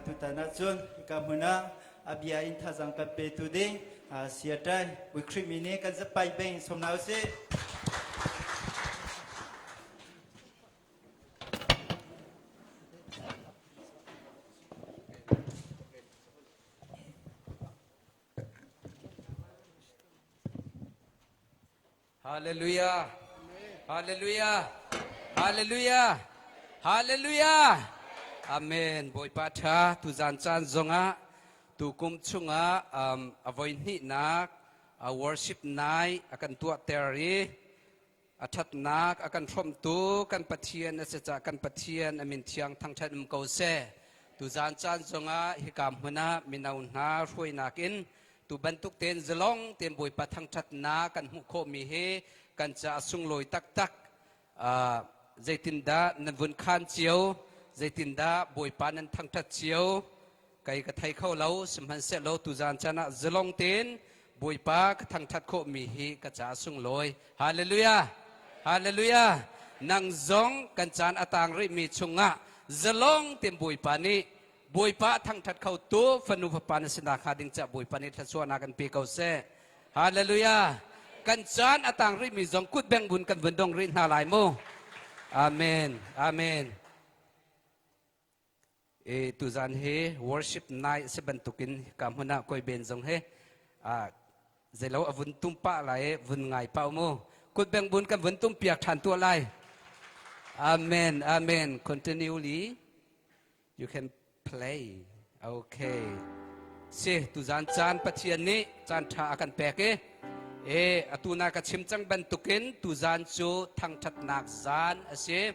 Tutan ahcun hika hmun ah a bia in thazaang kan petu ding Siatai Khrih mi nih kan zapai beng sawm hna usih. Hallelujah. Hallelujah. Hallelujah. Hallelujah. Amen. Bawipa tha tuzan caan zongah tukum chungah um, a voi hnihnak a worship night a kan tuah ter i a thatnak a kan hrawmtu kan Pathian a si caah kan Pathian a min thiang thangthat um ko seh. Tuzan caan zongah hika hmun ah mino hna hruainak in Tu bantuk tein zalong tein Bawipa thangṭhatnak kan hmuh khawhmi hi kan caah sunglawi taktak. Uh, zeitindah nan vun khan cio, zeitindah Bawipa nan thangṭhat cio, kai ka thei kho lo, sihmanhsehlaw tuzan caan ah zalong tein Bawipa ka thangṭhat khawhmi hi ka caah sunglawi. Hallelujah! Hallelujah! Nang zong kan caan a tang rihmi chungah zalong tein Bawipa nih Bawipa a thangṭhat kho tu fanu fapa na si nakhnga ding caah Bawipa nih thluachuahnak kan pe ko seh. Hallelujah. Kan caan a tang rihmi zong kut beng bun kan vun dong rih hna lai mu. Amen. Amen. E tuzan hi worship night si bantukin ka hmun ah koi ben zong he a zeilo a vun tum pah lai vun ngai pah mu. Kut beng bun kan vun tum piak ṭhan tuah lai. Amen. Amen. Continually You can play. Okay. Si, tuzan caan Pathian nih caan ṭha a kan pek i e atu na ka chim cang bantukin tuzan cu thangṭhatnak zan a si.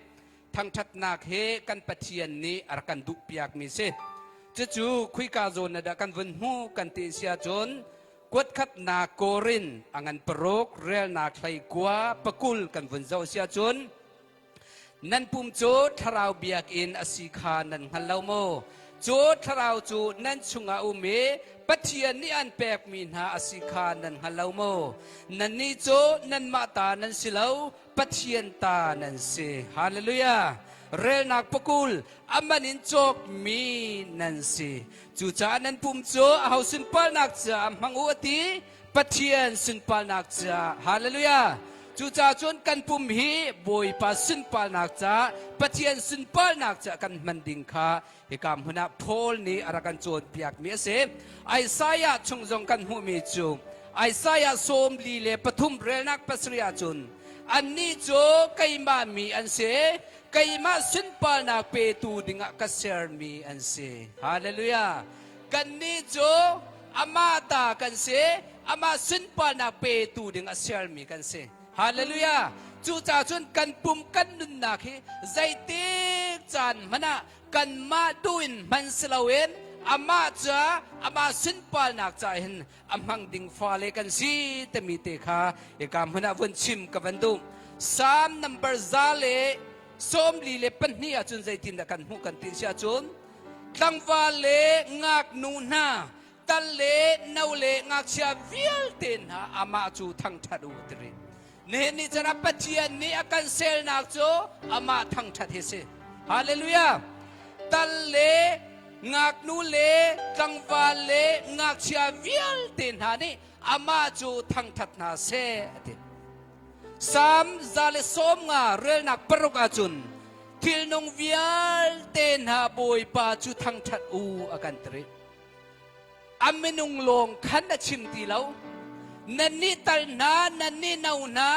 Thangṭhatnak hi kan Pathian nih a rak kan duhpiakmi si. Cucu khuika zawn na dah kan vun hmu kan ti si ahcun kuatkhatnak Korin a ngan paruk relnak hlei kua pakul kan vun zoh si ahcun Nan pum cu thlarau biakinn a si kha nan hngal lo maw? Cu thlarau cu nan chungah um i Pathian nih an pekmi hna a si kha nan hngal lo maw? Nannih cu nanmah ta nan si lo, Pathian ta nan si. Hallelujah! Relnak pakul a man in cawkmi nan si. Cucaah nan pum cu aho sunparnak caah hmang u a ti, Pathian sunparnak caah hallelujah cucaah cun kan pum hi Bawipa sunparnak caah Pathian sunparnak caah kan hman ding kha hika hmun ah Paul nih a rak kan cawnpiakmi a si Isaiah chung zong kan hmuhmi cu Isaiah 43 relnak pasarih ahcun annih cu keimah mi an si keimah sunparnak petu dingah ka sermi an si hallelujah kannih cu Amah ta kan si, amah sunparnak petu ding a sermi kan si. Hallelujah! Cucaah cun kan pum kan nunnak hi zeitik caan hmanh ah kanmah duh in hman si loin amah ca amah sunparnak ca hin a hmang ding fale kan si timi te kha hika hmun ah vun chim ka van duh. Psalm number 142 ahcun zeitindah kan hmuh kan ti si ahcun tlangval le ngaknu hna tal le no le ngakchia vialte hna amah cu thangṭhat u ti rin nihin ni chan ah Pathian nih a kan selnak cu amah thangṭhat hi si hallelujah tal le ngaknu le tlangval le ngakchia vialte hna nih amah cu thangṭhat hna seh a ti Salm 150 relnak paruk ahcun thilnung vialte hna Bawipa cu thangṭhat u a kan ti. A minung lawng khan a chim ti lo. Nannih tal hna, nannih no hna,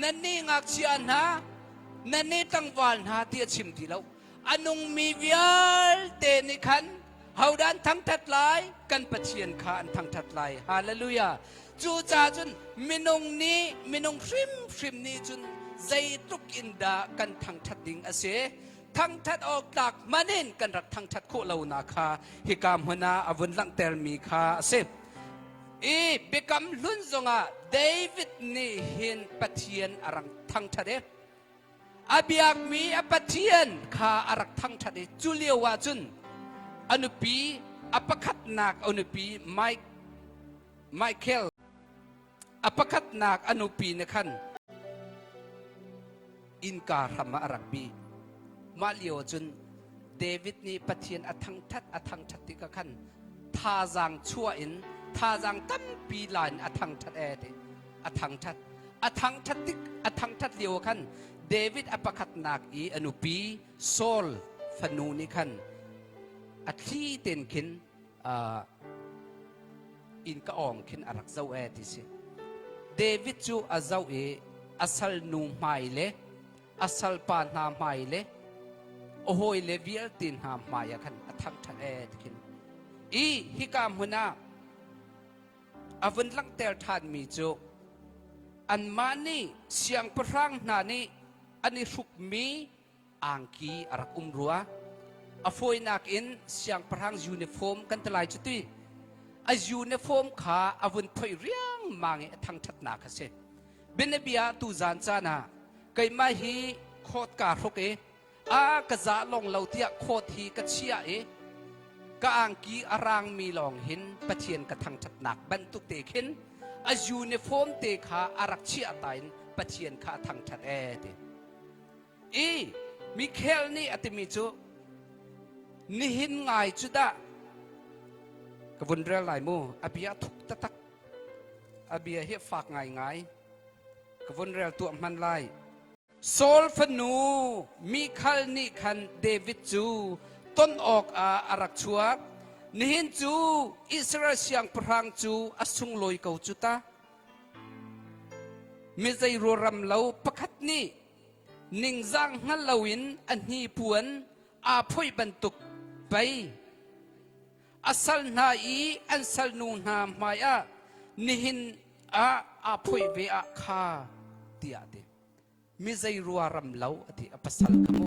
nannih ngakchia hna, nannih tlangval hna ti a chim ti lo. A nungmi vialte nih khan hodah an thangṭhat lai? Kan Pathian kha an thangṭhat lai. Hallelujah. Cucaah cun minung nih minung hrimhrim nih cun zeitluk in dah kan thangṭhat ding a si. Thangṭhat awk tlak hmanh in kan rak thangṭhat khawh lonak kha hika hmun ah a vun langhtermi kha a si. I Biakam Hlun zongah David nih hin Pathian a rak thangṭhat i a biakmi a Pathian kha a rak thangṭhat i cu lio ah cun a nupi a pakhatnak a nupi Mike Michael a pakhatnak a nupi nih khan innka hram ah a rak bih. Mah lio ah cun David nih Pathian a thangṭhat a thangṭhat tikah khan thazaang chuah in thazaang tampi la in a thangṭhat ee ti a thangṭhat a thangṭhat tik a thangṭhat lio ah khan David a pakhatnak i a nupi Saul fanu nih khan a thli ten khin inn ka awng khin a rak zoh ee ti si. David cu a zoh i a salnu hmai le a salpa hna hmai le a hawile vialte hna hmai ah khan a thangṭhat ee ti khin. I hika hmun ah a vun langhter ṭhanmi cu anmah nih siangpahrang hna nih an i hrukmi angki a rak um rua. A fawinak in siangpahrang uniform kan ti lai cu ti. A uniform kha a vun phoih riangmang i a thangṭhatnak a si. Bianabia tuzan caan ah keimah hi khawt kaa hruk i a ka za long lo tiah khawt hi ka chia i ka angki a rangmi lawng hin Pathian ka thangṭhatnak bantuk te khin a uniform te kha a rak chiah ta in Pathian kha a thangṭhat ee ti. I Mikhael nih a timi cu nihin ngai cu dah ka vun rel lai mu a bia thuk taktak a bia hi fak ngaingai ka vun rel tuah hman lai Saul fanu Mikhal nih khan David cu ton awk ah a rak chuak nihin cu Israel siangpahrang cu a sunglawi ko cu ta Mi zeiruaram lo pakhat nih ningzang hngal loin a hnipuan aa phoih bantuk pei a sal hna i an salnu hna hmaiah nihin ah aa phoih ve ah kha tiah a ti. Mi zeiruaram lo a ti a pasal kha mu.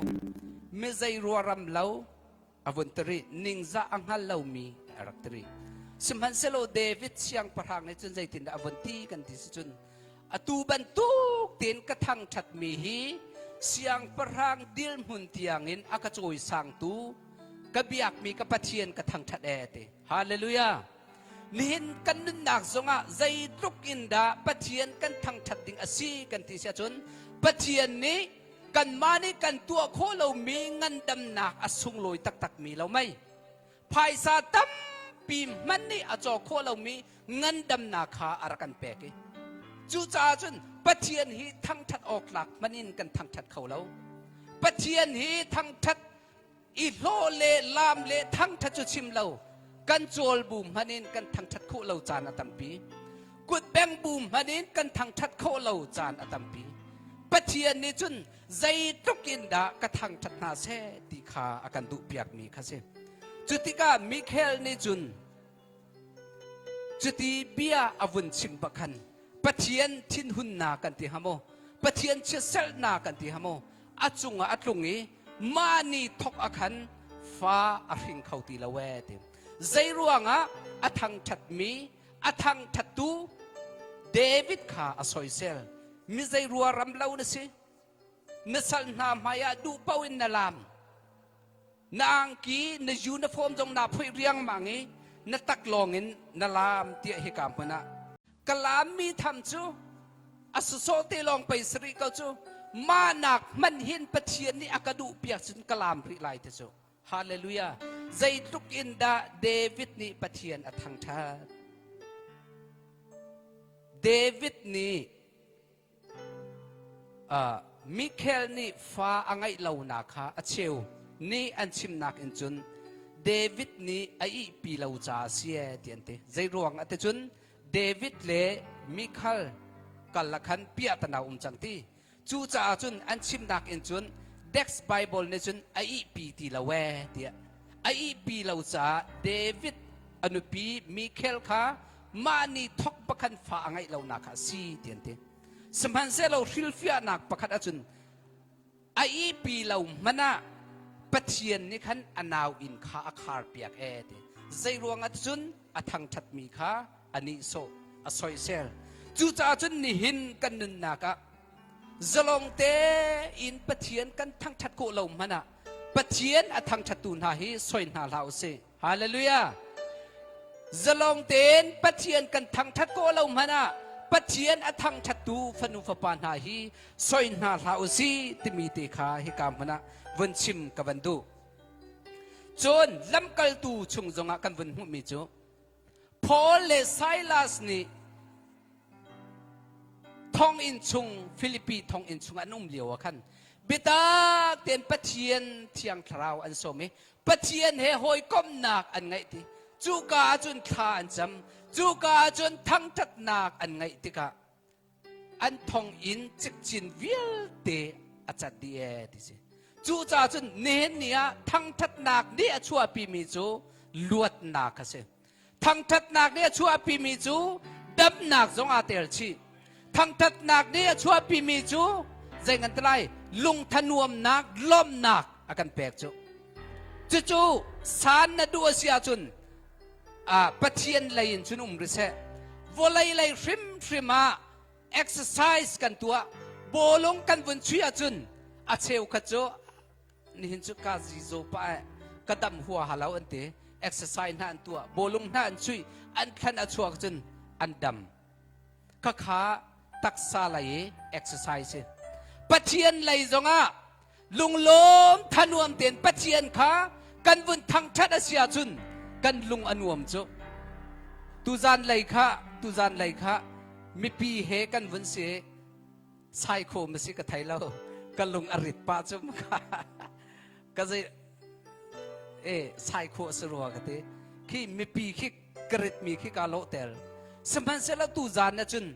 Mi zeiruaram lo a vun tiri ningzah a hngal lomi a rak tiri sihmanhsehlaw David siangpahrang nih cun zeitindah a vun ti kan ti si cun atu bantuk tein ka thangṭhatmi hi siangpahrang dirhmun tiangin a ka cawisangtu ka biakmi ka Pathian ka thangṭhat ee ti hallelujah nihin kan nunnak zongah zeitluk in dah Pathian kan thangṭhat ding a si kan ti si ahcun Pathian nih kanmah nih kan tuah khawh lomi ngandamnak a sunglawi taktakmi lo mei phaisa tampi hmanh nih a caw khawh lomi ngandamnak kha a rak kan pek i cucaah cun Pathian hi thangṭhat awk tlak hmanh in kan thangṭhat kho lo Pathian hi thangṭhat i hlawh le laam le thangṭhat cu chim lo kan cawl bu hmanh in kan thangṭhat khawh lo caan a tampi kutbeng bu hmanh in kan thangṭhat khawh lo caan a tampi Pathian nih cun zeitluk in dah ka thangṭhat hna seh ti kha a kan duhpiakmi kha si cu tikah Mikhael nih cun Cuti bia a vun chim bak khan Pathian thinhunnak kan ti hnga maw? Pathian chiatserhnak kan ti hnga maw? A cungah a tlung i mah ni thok a khan fa a hring kho ti lo ee ti. Zei ruangah a thangṭhatmi a thangṭhattu David kha a soisel. Mi zei rua ram lo na si? Na sal hna hmaiah duh paoh in na laam. Na angki na uniform zong naa phoih riangmang i na taklawng in na laam tiah hika hmun ah ka laammi tham cu a sawsawh te lawng pei si rih ko cu mah nak hmanh hin Pathian nih a ka duh piak cun ka laam rih lai ti cu hallelujah zeitluk in dah David nih Pathian a thangṭhat David nih Mikhael nih fa a ngeih lonak kha a cheu nih an chimnak in cun David nih a ihpi lo caah a si ee ti an ti. Zeiruang ah ti cun David le Mikhal kal ah khan piahtana um cang ti. Cucaah cun an chimnak in cun Dex Bible nih cun a ihpi ti lo ee tiah. A ihpi lo caah David a nupi Mikhal kha mah nih thok pakhan fa a ngeih lonak kha a si ti an ti. Sihmanhsehlaw hrilhfiahnak pakhat ahcun a ihpi lo hmanh ah Pathian nih khan a nau inn kha a khar piak ee ti. Zeiruangah cun a thangṭhatmi kha a nihsawh, a soisel. Cucaah cun nihin kan nunnak ah zalong tein Pathian kan thangṭhat khawh lo hmanh ah Pathian a thangṭhattu hna hi soi hna hlah u sih. Hallelujah! Zalong tein Pathian kan thangṭhat khawh lo hmanh ah Pathian a thangṭhattu fanu fapa hna hi soi hna hlah u si timi te kha hika hmun ah vun chim ka van duh. Cun lamkaltu chung zongah kan vun hmuhmi cu Paul le Silas nih thonginn chung Filipi thonginn chung an um lio ah khan biatak tein Pathian thiang thlarau an sawm i Pathian he hawikomhnak an ngeih ti. Cuka ahcun thla an cam. Cuka ahcun thangṭhatnak an ngeih tikah an thonginn cikcin vialte a cat dih ee ti si. Cucaah cun nihin ni ah thangṭhatnak nih a chuahpimi cu luatnak a si. Thangṭhatnak nih a chuahpimi cu damnak zong aa tel chih. Thangṭhatnak nih a chuahpimi cu zei ngan ti lai lungthanuamnak, lawmhnak a kan pek cu. Cucu san na duh a si ahcun Pathian lei in cun um rih seh. Vawlei lei hrimhrim ah exercise kan tuah, bawlung kan vun chuih ahcun a cheukhat cu nihin cu ka zizo pah eh ka dam hua halo an ti. Exercise hna an tuah, bawlung hna an chuih, an thlan a chuak cun an dam. Khakha taksa lei exercise si. Pathian lei zongah lunglawm thanuam tein Pathian kha kan vun thangṭhat a si ahcun kan lung a nuam cu. Tuzan lei kha tuzan lei kha mipi he kan vun si sai kho ma si ka thei lo ka lung a rit pah cu ka zei e sai kho si rua ka ti khi mipi khi ka rit mi khi ka lawh tel sihmanhsehlaw tuzan na cun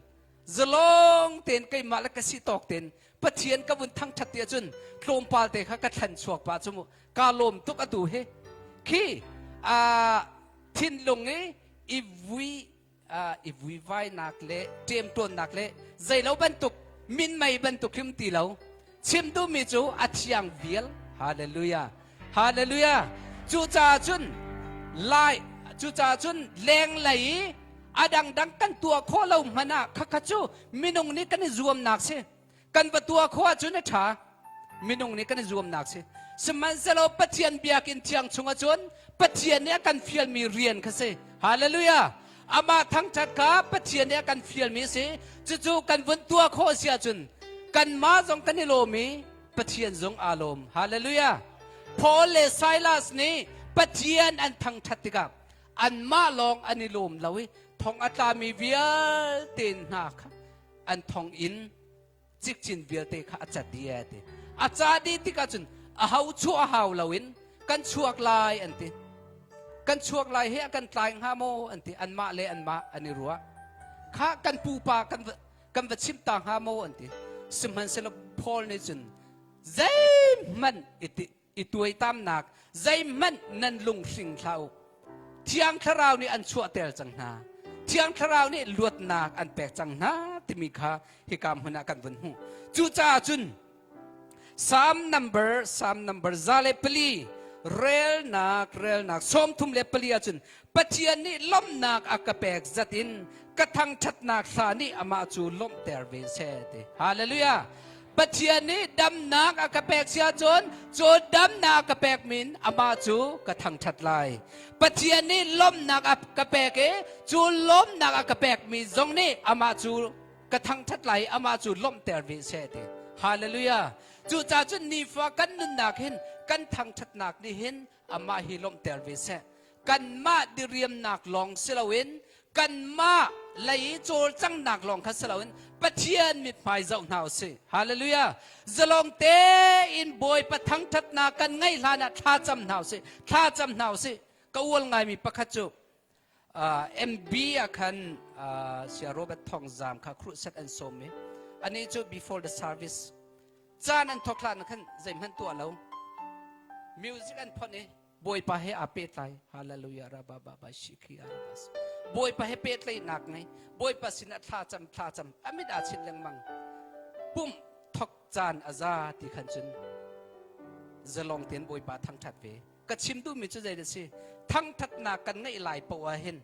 zalong tein keimah le ka si tawk tein Pathian ka vun thangṭhat ti ahcun tlawmpal te kha ka thlen chuak pah cu mu ka lawm tuk atu hi khi thinlung i i vui i vuivainak le ṭemṭawnnak le zeilo bantuk minmei bantuk hrim ti lo chim duhmi cu a thiang vial hallelujah hallelujah cucaah cun lai cucaah cun lenglei i a dangdang kan tuah khawh lo hmanh ah khakha cu minung nih kan i zuamnak si kan va tuah khawh ahcun a ṭha minung nih kan i zuamnak si sihmanhsehlaw Pathian biakinn thiang chungah cun Pathian nih a kan fialmi rian kha si hallelujah amah thangṭhat kha Pathian nih a kan fialmi si cucu kan vun tuah khawh si ahcun kanmah zong kan i lawm i Pathian zong aa lawm hallelujah Paul le Silas nih Pathian an thangṭhat tikah anmah lawng an i lawm lo i thong a tlami vialte hna kha an thong in cikcin vialte kha a cat dih e ti a ca dih tikah cun a ho chuah a hau loin kan chuak lai an ti kan chuak lai he a kan tlai hnga maw an ti anmah le anmah an i ruah kha kan pupa kan va kan va chimh ta hnga maw an ti sihmanhsehlaw Paul nih cun zeihmanh i tuaitamnak zeihmanh nan lunghring hlah u Thiang Thlarau nih an chuahter cang hna Thiang Thlarau nih luatnak an pek cang hna timi kha hika hmun ah kan vun hmuh cucaah cun Psalm number Psalm number 104 relnak relnak 34 ahcun Pathian nih lawmhnak a ka pek zat in ka thangṭhatnak hla nih amah cu lawmhter ve seh ti hallelujah Pathian nih damnak a ka pek si ahcun cu damnak a ka pek min amah cu ka thangṭhat lai. Pathian nih lawmhnak a ka pek i cu lawmhnak a ka pekmi zong nih amah cu ka thangṭhat lai i amah cu lawmhter ve seh ti. Hallelujah. Cucaah cun nifa kan nunnak hin kan thangṭhatnak nih hin amah hi lawmhter ve seh. Kanmah diriamnak lawng si loin kanmah lei i cawlcanghnak lawng kha si loin Pathian mithmai zoh hna usih. Hallelujah. Zalong tein Bawipa thangṭhatnak kan ngaih hlan ah thla cam hna usih. Thla cam hna usih. Ka ual ngaimi pakhat cu uh, MB ah khan uh, Sia Robert Thong Zam kha crusade an sawm i ani cu before the service caan an thawk hlan khan zeihmanh tuah lo music an phon i Bawipa he aa pehtlai. Hallelujah raba ba ba shikhi arabas. Bawipa he pehtlaihnak ngei. Bawipa sinah thla cam thla cam amit aa chin lengmang. Pum thok caan a za ti khan cun zalong tein Bawipa thangthat ve. Ka chim duhmi cu zei si? Thangthatnak kan ngeih lai poah hin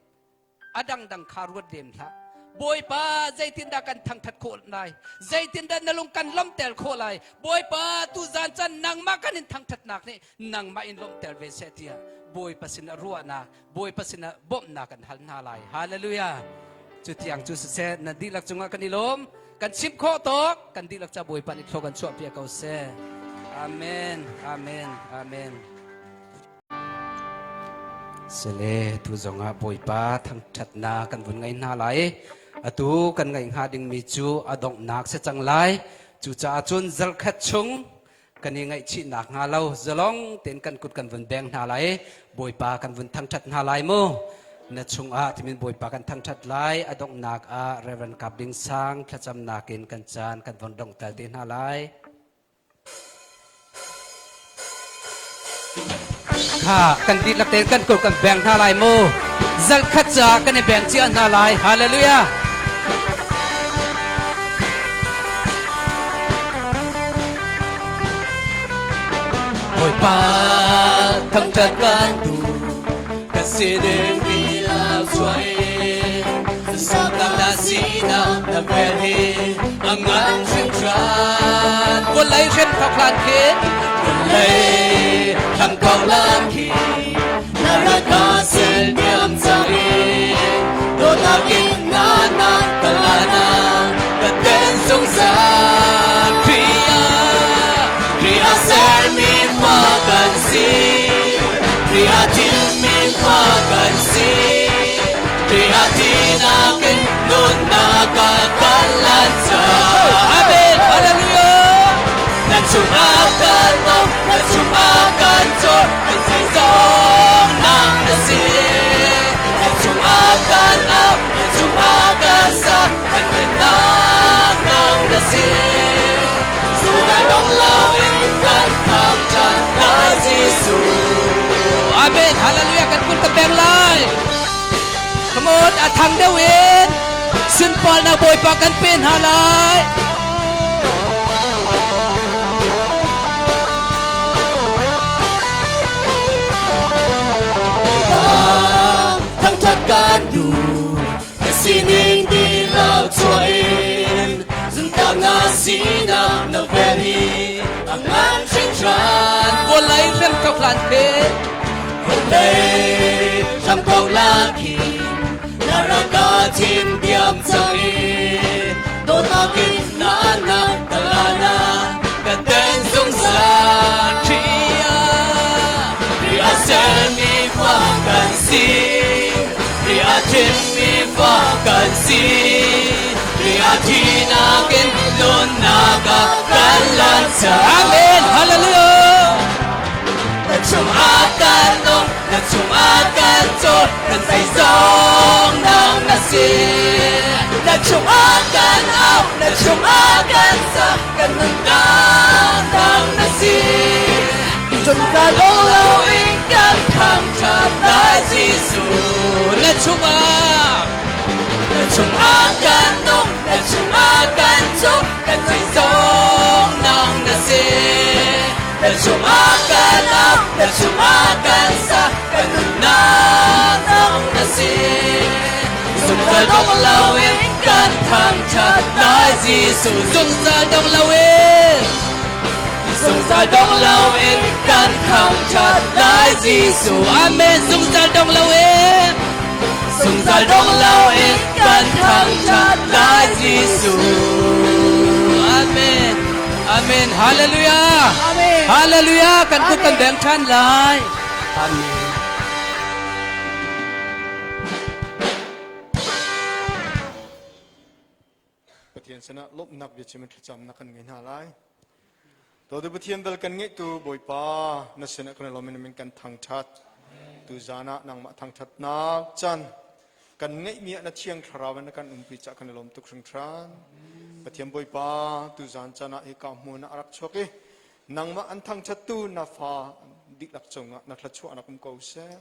a dangdang kha ruat lem hlah Bawipa zeitindah kan thangthat khawh lai zeitindah na lung kan lawmhter khawh lai Bawipa tu zan can nangmah kan in thangthatnak nih nangmah in lawmhter ve seh tiah Bawipa sinah ruahnak Bawipa sinah bawmhnak kan hal hna lai hallelujah cu tiang cu siseh nan dihlak cungah kan i lawm kan chim khawh tawk kan dihlak ca Bawipa nih thlaw kan chuah piak ko seh amen amen amen. Sele tu zongah Bawipa thangṭhatnak kan vun ngei hna lai. Atu kan ngaih hnga dingmi cu a donghnak si cang lai. Cucaah cun zarhkhat chung kan i ngaihchihnak hnga lo zalong tein kan kut kan vun beng hna lai. Bawipa kan vun thangṭhat hna lai mu. Na chungah timin Bawipa kan thangṭhat lai. A donghnak ah Reverend Kap Ding Sang thlacamnak in kan caan kan vun donghter te hna lai. Kha kan dihlak tein kan kut kan beng hna lai mu. Zalkhat caah kan i beng cia hna lai. Hallelujah. Bawipa thangṭhat kan duh kan sinin dihlak chuah Sakana sinak na vel hi a ngan hringhran. Vawlei hrem thok hlan khin vawlei thlang ko lan khi na rat ka sel diam cang i dawtnak in na na kalana ka ten zungzal Kria Kria sermi fa kan si Kria thimmi fa kan si Amen. Hallelujah. Na chungah kan um, na chungah kan caw, kan zeizong nang na si. Na chungah kan au, na chungah kan sa, kan nunnak nang na si. Sual dong loin kan thangṭhat lai Jesuh. Amen. Hallelujah. Kan kun ka peng lai. Come on, a thang deuh in sunparnak Bawipa kan pe hna lai. Thangṭhat kan duh ka sining dihlak chuah in zumtak na sinak na vel hi a ngan hringhran. Vawlei hrem thok hlan khin Vawlei hram ko laki na rak ka thim diam cang i dawtnak in na na kalana ka ten zungzal. Kria Kria sermi fa kan si Kria thimmi fa kan si Kria thinak in nunnak ah kan lan cang. Amen. Hallelujah. Na chungah kan nung, na chungah kan caw, kan zeizong nang na si. Na chungah kan au, na chungah kan sa, kan nunnak nang na si. Zungzal loin kan thangṭhat lai Jesuh. Na chungah Na chungah kan nung, na chungah kan caw, kan zeizong nang na si. Na chungah kan au, na chungah kan sa, kan nunnak nang na si. Zungzal dong loin kan thangṭhat lai Jesuh. Zungzal dong loin Zungzal dong loin kan thangṭhat lai Jesuh. Amen. Zungzal dong loin Zungzal dong loin kan thangṭhat lai Jesuh. Amen. Amen. Hallelujah. Amen. Hallelujah. Kan kut kan beng ṭhan lai. Amen. Pathian sinah lawmhnak biachim in thlacamnak kan ngei hna lai. Dawtu Pathian bel kan ngeihtu Bawipa na sinah kan i lawm in min kan thangṭhat. Tu zan ah nangmah thangṭhatnak caan kan ngeihmi ah na thiang thlarau in na kan umpi cah kan i lawm tuk hringhran. Pathian Bawipa tu zan caan ah hika hmun ah a rak chuak i nangmah an thangṭhattu na fa dihlak cungah na thluachuahnak um ko seh.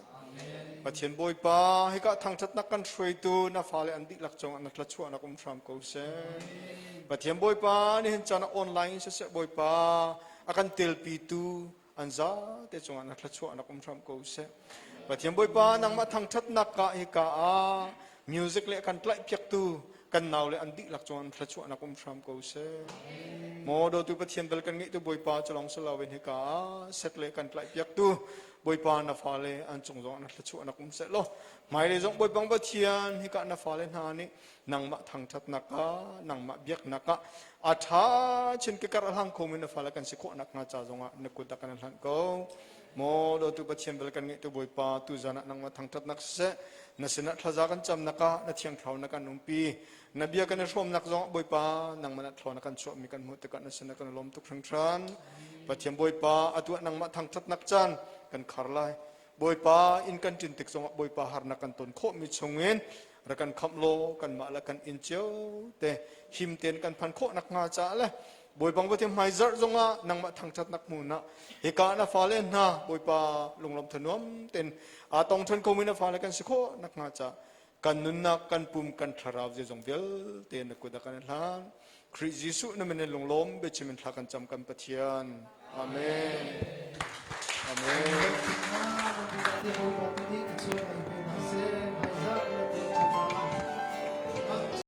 Pathian Bawipa hika thangṭhatnak kan hruaitu na fale an dihlak cungah na thluachuahnak um hram ko seh. Pathian Bawipa nihin caan ah online in siseh Bawipa a kan telpitu an zate cungah na thluachuahnak um hram ko seh. Pathian Bawipa nangmah thangṭhatnak ka hika ah music le kan tlaihpiaktu kan nau le an dihlak cungah na thluachuahnak um hram ko seh. Maw dawtu Pathian bel kan ngeihtu Bawipa cu lawng si loin hika ah set le kan tlaihpiaktu Bawipa na fale an cung zongah na thluachuahnak um seh law hmailei zong Bawipa Pathian hika na fale hna nih nangmah thangṭhatnak ah nangmah biaknak ah a ṭha chin ke kar a hlang khomi na fale kan si khawh nakhnga ca zongah na kut ah kan hlan ko. Maw dawtu Pathian bel kan ngeih tu Bawipa tu zan ah nangmah thangṭhatnak siseh na sinah thlaza kan camnak ah na thiang thlarau na kan umpi na bia kan i hrawmnak zong Bawipa nangmah na thlaw na kan chuahmi kan hmuh tikah na sinah kan i lawm tuk hringhran. Pathian Bawipa atu ah nangmah thangṭhatnak caan kan khar lai. Bawipa inn kan ṭin tik zongah Bawipa harnak kan ton khawhmi chungin rak kan khamh law kanmah le kan inn cio te him tein kan phan khawh nakhnga caah le Bawipa Pathian hmaizarh zongah nangmah thangṭhatnak hmun ah hika na fale hna Bawipa lunglawm thanuam tein aa tong ṭhan khomi na fale kan si khawh nakhnga caah kan nunnak kan pum kan thlarau zeizong vialte na kut ah kan i hlan Khrih Jesuh na min in lunglawm biachim in thla kan cam kan Pathian. Amen. Amen.